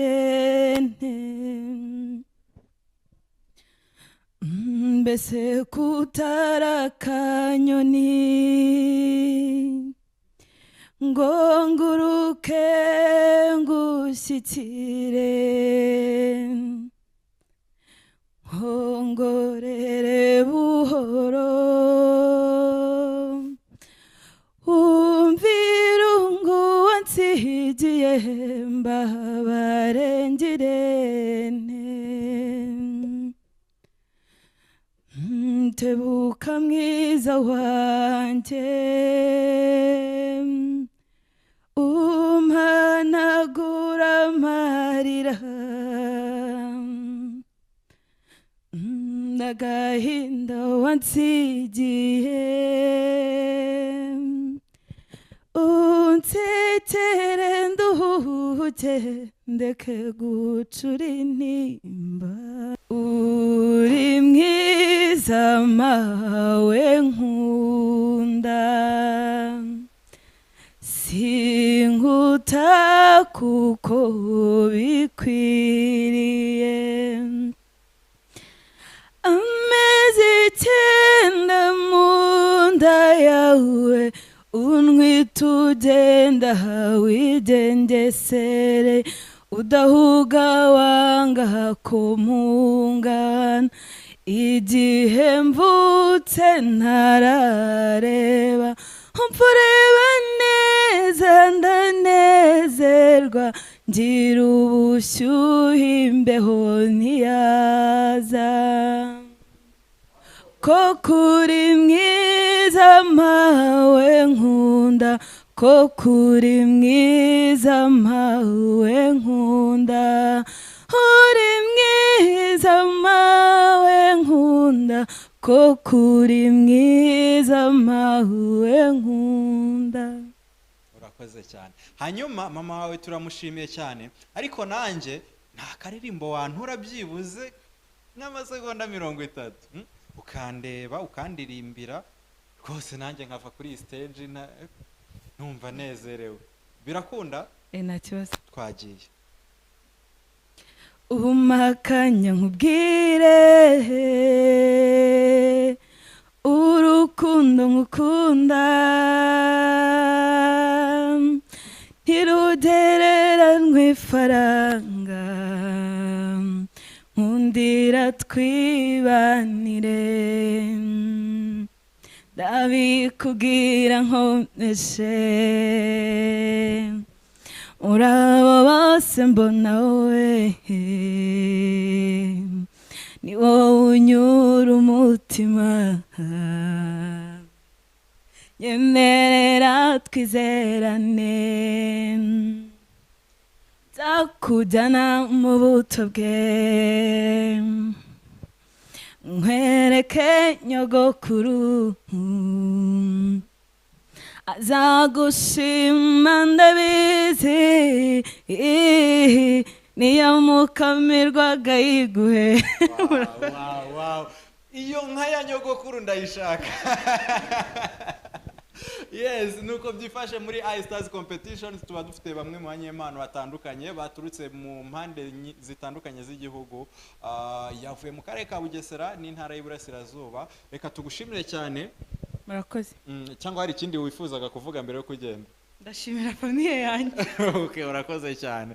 Ngirente mbese kutara akanyoni ngo nguruke ngushyikire, nkongorere buhoro, umvira wansigiye mbabare ngirente. Tebuka mwiza wanjye, umpanagura amarira n'agahinda wansigiye, unsekere nduhuke ndeke gucura intimba. Uri mwiza mawe nkunda, sinkuta kuko bikwiriye. Amezi 9 mu nda yawe, untwite ugenda wigengesere, udahuga wanga ko mungana. Igihe mvutse ntarareba, umfureba neza ndanezerwa, ngira ubushyuhe imbeho ntiyaza. Ko kuri mwiza mawe nkunda, ko kuri mwiza mawe nkunda, uri mwiza mawe nkunda, ko kuri mwiza mawe nkunda. Urakoze cyane. Hanyuma mama wawe turamushimiye cyane, ariko nanjye nta karirimbo wantura byibuze n'amasegonda 30, ukandeba ukandirimbira rwose, nanjye nkava kuri iyi stage numva nezerewe. Birakunda? Nta kibazo. Twagiye. Umakanya nkubwire urukundo nkukunda, ntirugereranwe ifaranga, nkundira twibanire. Ndabikubwira nkomeje, muri abo bose mbona wowe ni wowe unyura umutima, nyemerera twizerane, nzakujyana mu buto bwe, nkwereke nyogokuru, azagushima ndabizi, niyo mukamirwaga yiguhe. Iyo nka ya nyogokuru ndayishaka. Yes, nuko byifashe muri iStars Competition. Tuba dufite bamwe mu banyempano batandukanye baturutse mu mpande zitandukanye z'igihugu. Yavuye mu karere ka Bugesera n'intara y'Iburasirazuba. Reka tugushimire cyane. Murakoze. Cyangwa hari ikindi wifuzaga kuvuga mbere yo kugenda? Ndashimira famille yanjye. Okay, urakoze cyane.